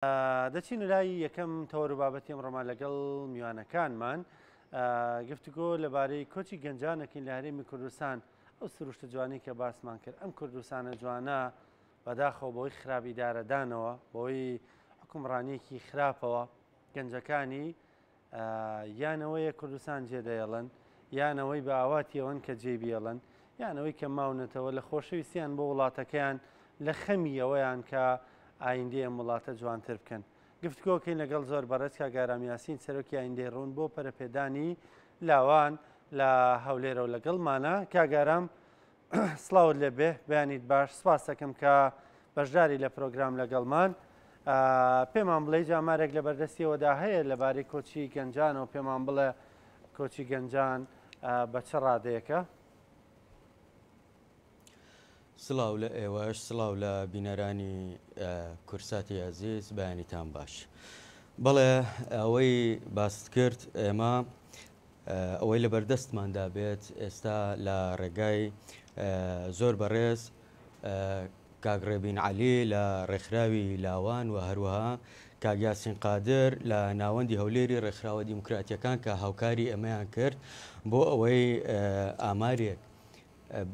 دەچینە لای یەکەم تەوەر و بابەتی ئەمڕۆمان لەگەڵ میوانەکانمان گفتوگۆ لەبارەی کۆچی گەنجانەکەین لە هەرێمی کوردستان ئەو سروشتە جوانی کە باسمان کرد ئەم کوردستانە جوانە بەداخەوە بەوەی خراپی دارەدانەوە بەوەی حکومڕانیەکی خراپەوە گەنجەکانی یان ئەوەیە کوردستان جێدەێڵن، یان ئەوەی بە ئاواتی ئەوەن کە جێی بێڵن، یان ئەوەی کە ماونەتەوە لە خۆشەویستیان بۆ وڵاتەکەیان لە خەمی ئەوەیان کە ئایندەی ئەم وڵاتە جوانتر بکەن. گفتوگۆکەین لەگەڵ زۆر بەڕێز کاک ئارام یاسین سەرۆکی ئایندەی ڕوون بۆ پەرەپێدانی لاوان لە هەولێرەوە لەگەڵمانە. کاک ئارام سڵاوت لێ بێ بەیانیت باش سپاس دەکەم کە بەشداری لە پرۆگرام لەگەڵمان پێمان بڵێ ئامارێک لە بەردەستیەوەدا هەیە لەبارەی کۆچی گەنجانەوە پێمان بڵێ کۆچی گەنجان بە چ ڕادەیەکە؟ سڵاو لە ئێوەش سڵاو لە بینەرانی کورساتی ئازیز بەیانیتان باش بەڵێ ئەوەی باست کرد ئێمە ئەوەی لەبەردەستماندا بێت ئێستا لە ڕێگای زۆر بەڕێز کاک ڕێبین عەلی لە ڕێکخراوی لاوان و هەروەها کاک یاسین قادر لە ناوەندی هەولێری ڕێکخراوە دیموکراتیەکان کە هاوکاری ئێمەیان کرد بۆ ئەوەی ئامارێک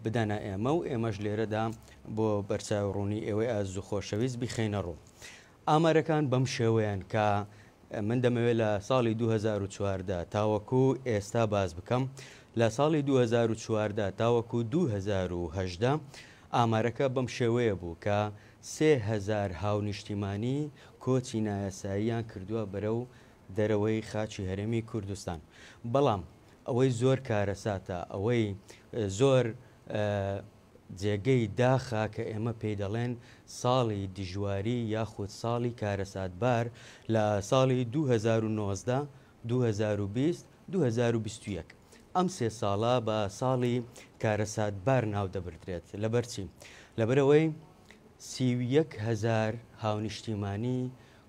بدەنە ئێمە و ئێمەش لێرەدا بۆ بەرچاو ڕوونی ئێوەی ئازیز و خۆشەویست بیخەینە ڕوو. ئامارەکان بەم شێوەیەن کە من دەمەوێت لە ساڵی 2014 تاوەکو ئێستا باس بکەم، لە ساڵی 2014 تاوەکو 2018 ئامارەکە بەم شێوەیە بوو کە 3000 هاونیشتیمانی کۆچی نایاساییان کردووە بەرەو دەرەوەی خاکی هەرێمی کوردستان. بەڵام ئەوەی زۆر کارەساتە، ئەوەی زۆر جێگەی داخە کە ئێمە پێی دەڵێن ساڵی دژواری یاخود ساڵی کارەساتبار لە ساڵی 2019، 2020، 2021 ئەم سێ ساڵە بە ساڵی کارەساتبار ناودەبردرێت. لەبەرچی؟ لەبەرئەوەی 31 هەزار هاونیشتیمانی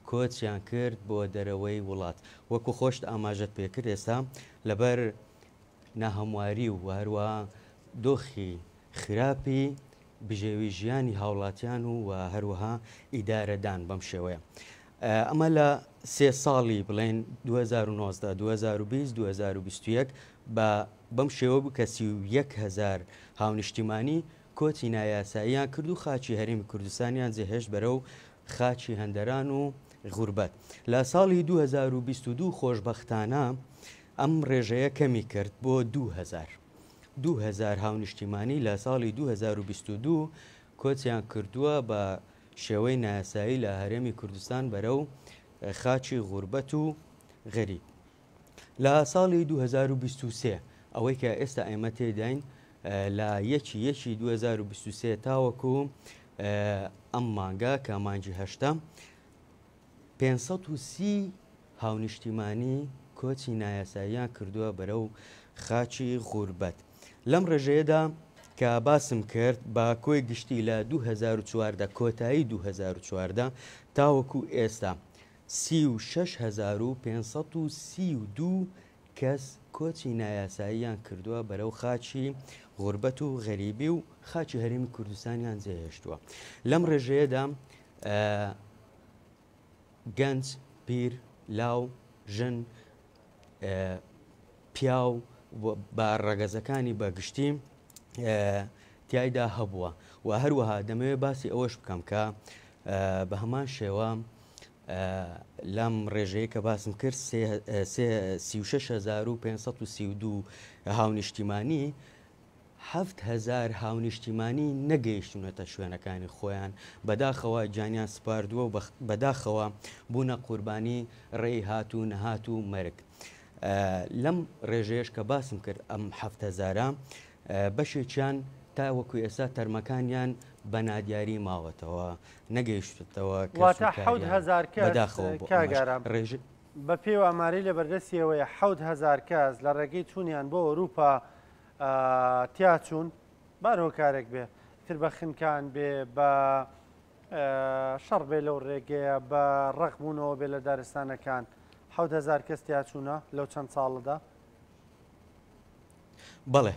کۆچیان کرد بۆ دەرەوەی وڵات. وەکو خۆشت ئاماژەت پێکرد ئێستا لەبەر ناهەمواری و هەروەها دۆخی خراپی بژێوی ژیانی هاوڵاتیان و و هەروەها ئیدارەدان بەم شێوەیە. ئەمە لە سێ ساڵی بڵێن 2019، 2020، 2021 بە بەم شێوە بوو کە 31 هەزار هاونیشتیمانی کۆچی نایاساییان کرد و خاکی هەرێمی کوردستانیان جێهێشت بەرەو خاکی هەندەران و غوربەت. لە ساڵی 2022 خۆشبەختانە ئەم ڕێژەیە کەمی کرد بۆ 2000. 2000 هاونیشتیمانی لە ساڵی 2022 کۆچیان کردووە بە شێوەی نایاسایی لە هەرێمی کوردستان بەرەو خاکی غوربەت و غەریب. لە ساڵی 2023 ئەوەی کە ئێستا ئێمە تێداین لە یەکی یەکی 2023 تاوەکو ئەم مانگە کە مانگی هەشتە 530 هاونیشتیمانی کۆچی نایاساییان کردووە بەرەو خاکی غوربەت. لەم ڕێژەیەدا کە باسم کرد بە کۆی گشتی لە 2014 کۆتایی 2014 تاوەکو ئێستا 36532 کەس کۆچی نایاساییان کردووە بەرەو خاکی غوربەت و غەریبی و خاکی هەرێمی کوردستانیان جێهێشتووە. لەم ڕێژەیەدا گەنج، پیر، لاو، ژن، پیاو بە ڕەگەزەکانی بە گشتی تیایدا هەبووە و هەروەها دەمەوێت باسی ئەوەش بکەم کە بە هەمان شێوە لەم ڕێژەیە کە باسم کرد 36532 هاونیشتیمانی 7000 هاونیشتیمانی نەگەیشتونەتە شوێنەکانی خۆیان بەداخەوە گیانیان سپاردووە و بەداخەوە بوونە قوربانی ڕێی هات و نەهات و مەرگ. لەم ڕێژەیەش کە باسم کرد ئەم حەفت هەزارە بەشێکیان تا وەکو ئێستا تەرمەکانیان بە نادیاری ماوەتەوە نەگەیشتەوە واتە 7000 کەس بەداخەوە بۆ ئەمەش ڕێژ بە پێی ئامارەی لە بەردەستیەوەیە 7000 کەس لە ڕێگەی چوونیان بۆ ئەوروپا تیاچوون بار هۆکارێک بێ تر بە خنکان بێ بە شەڕ بێ لەو ڕێگەیە بە ڕق بوونەوە بێ لە دارستانەکان 7000 کەس تیاچوونە لەو چەند ساڵەدا. بەڵێ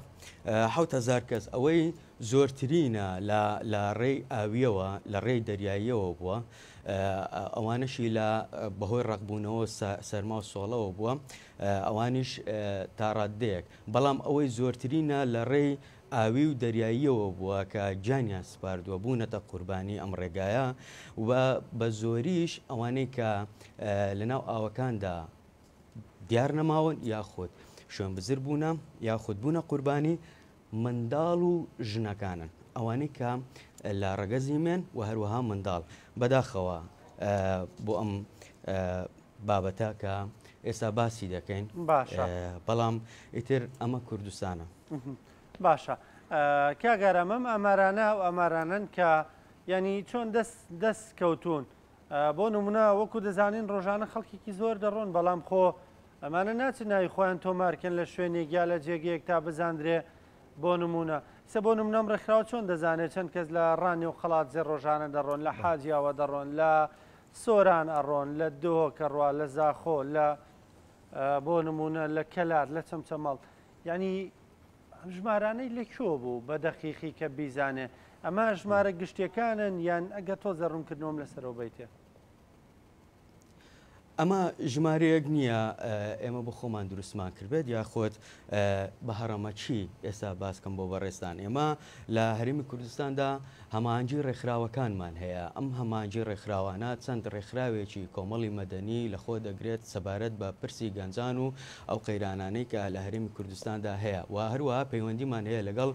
7000 کەس ئەوەی زۆرترینە لە لە ڕێی ئاویەوە لە ڕێی دەریاییەوە بووە ئەوانەشی لە بەهۆی ڕقبوونەوە سەرما و سۆڵەوە بووە ئەوانیش تا ڕاددەیەک بەڵام ئەوەی زۆرترینە لە ڕێی ئاوی و دەریاییەوە بووە کە گیانیان سپاردووە بوونەتە قوربانی ئەم ڕێگایە و بە زۆریش ئەوانەی کە لەناو ئاوەکاندا دیار نەماون یاخود شوێنبزر بوونە یاخود بوونە قوربانی منداڵ و ژنەکانن ئەوانەی کە لە ڕەگەزی مێن و هەروەها منداڵ بەداخەوە بۆ ئەم بابەتە کە ئێستا باسی دەکەین باشە بەڵام ئیتر ئەمە کوردستانە. باشە کاک ئارام ئەم ئامارانە ئەو ئامارانەن کە یعنی چۆن دەست دەست کەوتون بۆ نمونە وەکو دەزانین ڕۆژانە خەڵکێکی زۆر دەڕۆن بەڵام خۆ ئەمانە ناچن ناوی خۆیان تۆمارکەن لە شوێنێک یا لە جێگەیەک تا بزاندرێ بۆ نمونە سە بۆ نمونەم ڕێکخراوە چۆن دەزانێت چەند کەس لە ڕانیە و قەڵادزێ ڕۆژانە دەڕۆن لە حاجیاوە دەڕۆن لە سۆران ئەڕۆن لە دهۆک ئەڕوا لە زاخۆ لە بۆ نمونە لە کەلار لە چەمچەماڵ یعنی ئەم ژمارانەی لە کوێ بوو بە دەقیقی کە بیزانێ ئەمە ژمارە گشتیەکانن یان ئەگەر تۆزە ڕوونکردنەوەم لەسەرەوە بیتێ؟ ئەمە ژمارەیەک نییە ئێمە بۆ خۆمان دروستمان کردبێت یاخود بە هەڕەمەکی ئێستا باسکەم بۆ بەڕێزتان ئێمە لە هەرێمی کوردستاندا هەماهەنگی ڕێکخراوەکانمان هەیە، ئەم هەماهەنگی ڕێکخراوانە چەند ڕێکخراوێکی کۆمەڵی مەدەنی لەخۆ دەگرێت سەبارەت بە پرسی گەنجان و ئەو قەیرانانەی کە لە هەرێمی کوردستاندا هەیە و هەروەها پەیوەندیمان هەیە لەگەڵ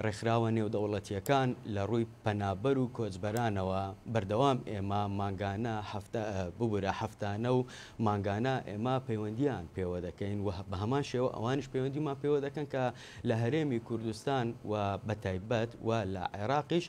ڕێکخراوە نێودەوڵەتییەکان لە ڕووی پەنابەر و کۆچبەرانەوە، بەردەوام ئێمە مانگانە هەفتە ببورە هەفتانە و مانگانە ئێمە پەیوەندییان پێوە دەکەین و بە هەمان شێوە ئەوانیش پەیوەندیمان پێوە دەکەن کە لە هەرێمی کوردستان و بەتایبەت و لە عێراقیش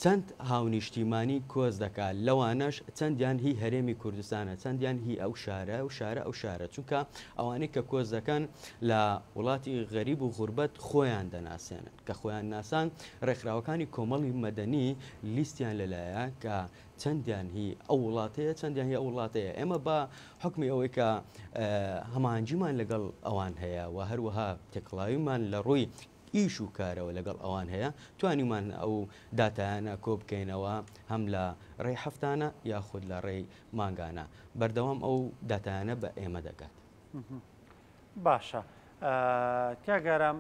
چەند هاونیشتیمانی کۆچ دەکات لەوانەش چەندیان هی هەرێمی کوردستانە چەندیان هی ئەو شارە و شارە ئەو شارە چونکە ئەوانەی کە کۆچ دەکەن لە وڵاتی غەریب و غوربەت خۆیان دەناسێنن کە خۆیان ناسان ڕێکخراوەکانی کۆمەڵی مەدەنی لیستیان لەلایە کە چەندیان هی ئەو وڵاتەیە چەندیان هی ئەو وڵاتەیە ئێمە بە حکمی ئەوەی کە هەماهەنگیمان لەگەڵ ئەوان هەیە و هەروەها تێکەڵاویمان لە ڕووی ئیش و کارەوە لەگەڵ ئەوان هەیە توانیمان ئەو داتایانە کۆ بکەینەوە هەم لە ڕێی هەفتانە یاخود لە ڕێی مانگانە بەردەوام ئەو داتایانە بە ئێمە دەگات. باشە کاک ئارام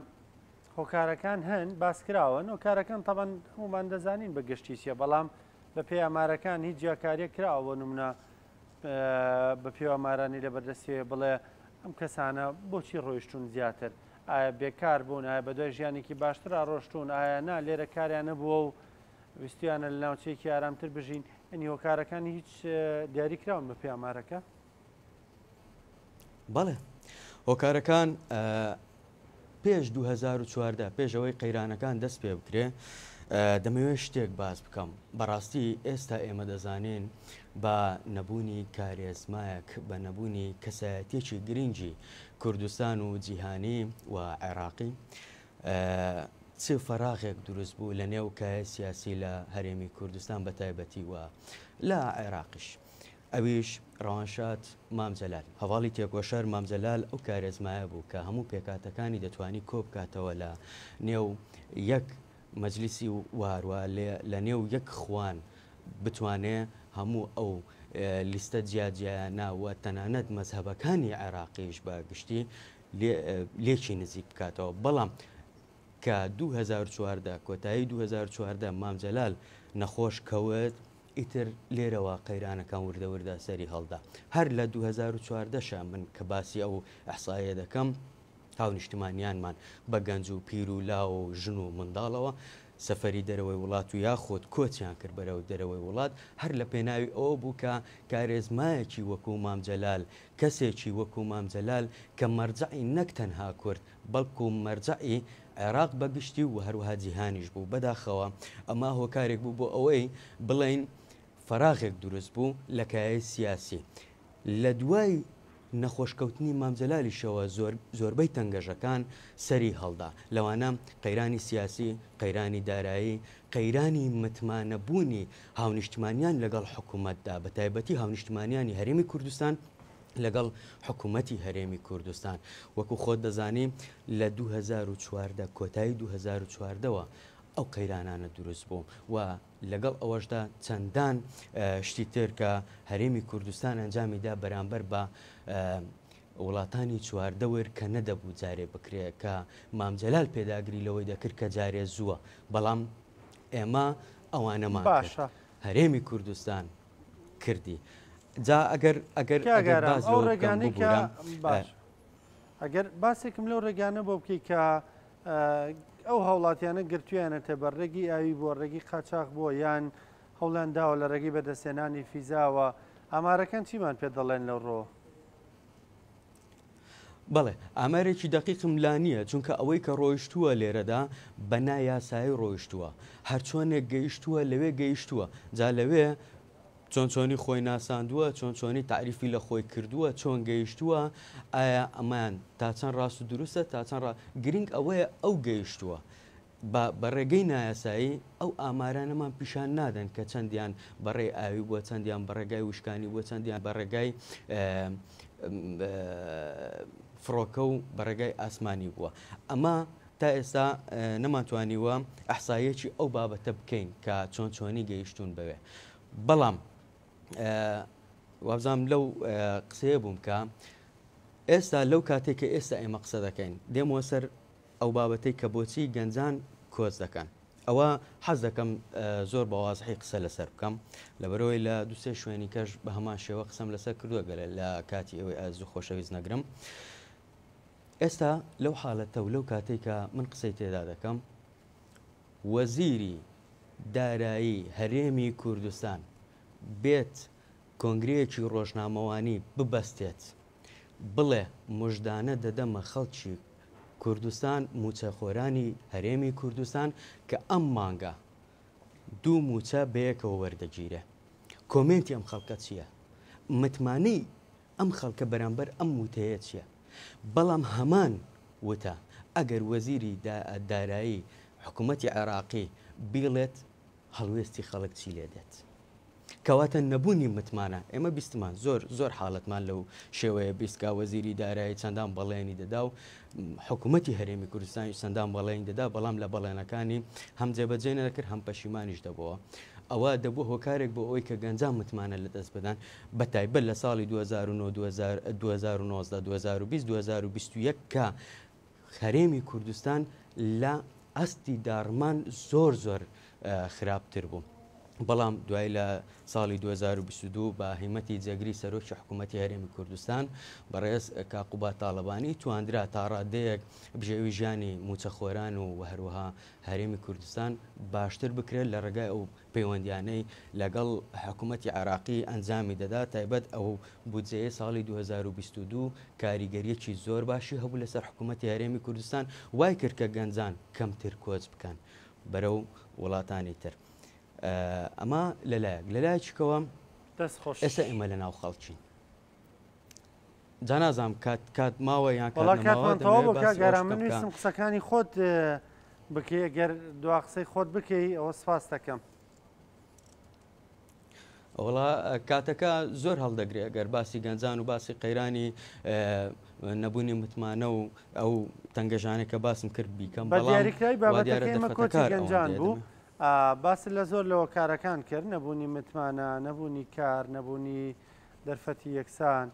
هۆکارەکان هەن باس کراون هۆکارەکان تەبەن هەمومان دەزانین بە گشتی چیە بەڵام بە پێی ئامارەکان هیچ جیاکاریەک کراوە بۆ نمونە بە پێی ئامارانی لە بەردەستیەوە بڵێ ئەم کەسانە بۆچی ڕۆیشتون زیاتر ئایا بێکار بوون ئایا بەدوای ژیانێکی باشترا ڕۆشتون ئایا نا لێرە کاریان نەبووە و ویستویانە لە ناوچەیەکی ئارامتر بژین ئەنی هۆکارەکانی هیچ دیاری کراون بە پێی ئامارەکە؟ بەڵێ هۆکارەکان پێش 2014 پێش ئەوەی قەیرانەکان دەست پێ بکرێ دەمەوێت شتێک باس بکەم بەڕاستی ئێستا ئێمە دەزانین بە نەبوونی کارێزمایەک بە نەبوونی کەسایەتێکی گرنگی کوردستان و جیهانی و عێراقی چ فەراغێک دروست بوو لە نێو کایە سیاسی لە هەرێمی کوردستان بە تایبەتی و لە عێراقیش. ئەویش ڕەوانشاد مام جەلال. هەڤاڵی تێکۆشەر مام جەلال ئەو کارێزمایە بوو کە هەموو پێکهاتەکانی دەتوانی کۆبکاتەوە لە نێو یەک مەجلیسی و هەروە لە نێو یەک خوان بتوانێ هەموو ئەو لیستە جیاجیایانە و تەنانەت مەزهەبەکانی عێراقیش بە گشتی لێکی نزیک بکاتەوە. بەڵام کە 2014 کۆتایی 2014 مام جەلال نەخۆش کەوت، ئیتر لێرەوە قەیرانەکان وردە وردە سەری هەڵدا. هەر لە 2014 شا من کە باسی ئەو ئیحساییە دەکەم، هاونیشتمانیانمان بە گەنج و پیر و لاو و ژن و منداڵەوە سەفەری دەرەوەی وڵات و یاخود کۆچیان کرد بەرەو دەرەوەی وڵات، هەر لە پێناوی ئەوە بوو کە کارێزمایەکی وەکوو مام جەلال، کەسێکی وەکوو مام جەلال کە مەرجەعی نەک تەنها کورد، بەڵکو مەرجەعی عێراق بە گشتی و هەروەها جیهانیش بوو. بەداخەوە ئەمە هۆکارێک بوو بۆ ئەوەی بڵێین فەراغێک دروست بوو لە کایەی سیاسی. لە دوای نەخۆشکەوتنی مام جەلالیشەوە زۆر زۆربەی تەنگەژەکان سەری هەڵدا، لەوانە قەیرانی سیاسی، قەیرانی دارایی، قەیرانی متمانەبوونی هاونیشتمانیان لەگەڵ حکومەتدا، بەتایبەتی هاونیشتمانیانی هەرێمی کوردستان. لەگەڵ حکوومەتی هەرێمی کوردستان. وەکو خۆت دەزانی لە 2014 کۆتایی 2014ەوە ئەو قەیرانانە دروست بوو و لەگەڵ ئەوەشدا چەندان شتی تر کە هەرێمی کوردستان ئەنجامی دا بەرامبەر بە وڵاتانی چواردەور کە نەدەبوو جارێ بکرێ کە مام جەلال پێداگری لەوەی دەکرد کە جارێ زووە بەڵام ئێمە ئەوانەمان کرد باشە هەرێمی کوردستان کردی جا ئەگەر ئەگەر کاک ئەگەر ئارام باس ئەو لەوە بکەم ڕێگانەی کە ببورە باش ئەگەر باسێکم لەو ڕێگانە بۆ بکەی کە ئەو هاوڵاتیانە گرتویانەتە بەر ڕێگی ئاوی بووە ڕێگی قاچاخ بووە یان هەوڵیان داوە لە ڕێگەی بەدەستهێنانی فیزاوە ئامارەکان چیمان پێ دەڵێن لەو ڕۆ؟ بەڵێ ئامارێکی دەقیقم لا نییە چونکە ئەوەی کە ڕۆیشتووە لێرەدا بە نایاسایی ڕۆیشتووە هەرچۆنێک گەیشتووە لەوێ گەیشتووە جا لەوێ چۆن چۆنی خۆی ناساندووە چۆن چۆنی تاریفی لە خۆی کردووە چۆن گەیشتووە ئایا ئەمان تا چەند ڕاست و دروستە تا چەند ڕا گرنگ ئەوەیە ئەو گەیشتووە بە بە ڕێگەی نایاسایی ئەو ئامارانەمان پیشان نادەن کە چەندیان بە ڕێی ئاوی بووە چەندیان بە ڕێگای وشکانی بووە چەندیان بە ڕێگای فڕۆکە و بە ڕێگای ئاسمانی بووە ئەمە تا ئێستا نەمانتوانیوە ئەحسایەکی ئەو بابەتە بکەین کە چۆن چۆنی گەیشتون بەوێ بەڵام وابزانام لەو قسەیە بووم کە ئێستا لەو کاتێک کە ئێستا ئێمە قسە دەکەین دێمەوە سەر ئەو بابەتەی کە بۆچی گەنجان کۆچ دەکەن ئەوە حەز دەکەم زۆر بە وازحی قسە لەسەر بکەم لەبەرەوەی لە دوسێ شوێنی کەش بە هەمان شێوە قسەم لەسەر کردووە گەلە لە کاتی ئەوەی ئازیز و خۆشەویست نەگرم ئێستا لەو حالەتە و لەو کاتێک کە من قسەی تێدا دەکەم وەزیری دارایی هەرێمی کوردستان بێت کۆنگرەیەکی ڕۆژنامەوانی ببەستێت بڵێ مژدانە دەدەمە خەڵکی کوردستان مووچەخۆرانی هەرێمی کوردستان کە ئەم مانگە دوو مووچە بەیەکەوە وەردەگیرێ کۆمێنتی ئەم خەڵکە چییە؟ متمانەی ئەم خەڵکە بەرامبەر ئەم وتەیە چییە؟ بەڵام هەمان وتە ئەگەر وەزیری دارایی حکوومەتی عێراقی بیڵێت هەڵوێستی خەڵک چی لێ دێت؟ کەواتە نەبوونی متمانە، ئێمە بیستمان زۆر زۆر حاڵەتمان لەو شێوەیە 20 کا وەزیری دارایی چەندان بەڵێنی دەدا و حکوومەتی هەرێمی کوردستانی چەندان بەڵێنی دەدا بەڵام لە بەڵێنەکانی هەم جێبەجێ نەدەکرد هەم پەشیمانیش دەبەوە. ئەوە دەبوو هۆکارێک بۆ ئەوەی کە گەنجان متمانە لەدەست بدەن بە تایبەت لە ساڵی 2009 2019 2020 2021 کە هەرێمی کوردستان لە ئاستی داڕمان زۆر زۆر خراپتر بوو. بەڵام دوای لە ساڵی 2022 بە هیمەتی جێگری سەرۆکی حکوومەتی هەرێمی کوردستان بەڕێز کاک قوباد تاڵەبانی تواندرا تا ڕادەیەک بژێوی ژیانی مووچەخۆران و هەروەها هەرێمی کوردستان باشتر بکرێت لە ڕێگای ئەو پەیوەندیانەی لەگەڵ حکوومەتی عێراقی ئەنجامی دەدا، تایبەت ئەو بودجەیەی ساڵی 2022 کاریگەرییەکی زۆر باشی هەبوو لەسەر حکوومەتی هەرێمی کوردستان، وای کرد کە گەنجان کەمتر کۆچ بکەن بەرەو وڵاتانی تر. ئەمە لەلایەک، لەلایەکیکەوە دەست خۆش. ئێستا ئێمە لەناو خەڵکین. جا نازانم کات کات ماوە یان کات وەڵا نەماوە کاتمان تەواو دەمەوێت بوو کاک باسی ئەوەش ئارام بکەم من کە ویستم قسەکانی خۆت بکەی گەر دوا قسەی خۆت بکەی ئەوە سپاس دەکەم. وەڵا کاتەکە زۆر هەڵدەگرێ گەر باسی گەنجان و باسی قەیرانی نەبوونی متمانە و ئەو تەنگەژانە کە باسم کرد بیکەم بە بەڵام دیاریکراوی وا دیارە بابەتەکەی ئێمە کۆچی دەرفەتەکار گەنجان ئەوەندەیە بوو دەمێ باست لە زۆر لە هۆکارەکان کرد نەبوونی متمانە نەبوونی کار نەبوونی دەرفەتی یەکسان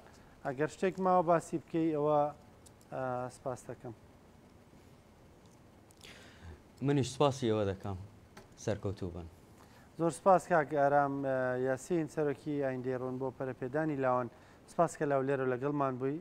ئەگەر شتێک ماوە باسی بکەی ئەوە سپاس دەکەم. منیش سپاسی ئێوە دەکەم سەرکەوتوو بن. زۆر سپاس کاک ئارام یاسین سەرۆکی ئایندەی ڕوون بۆ پەرەپێدانی لاوان سپاس کە لاولێرە لەگەڵمان بووی.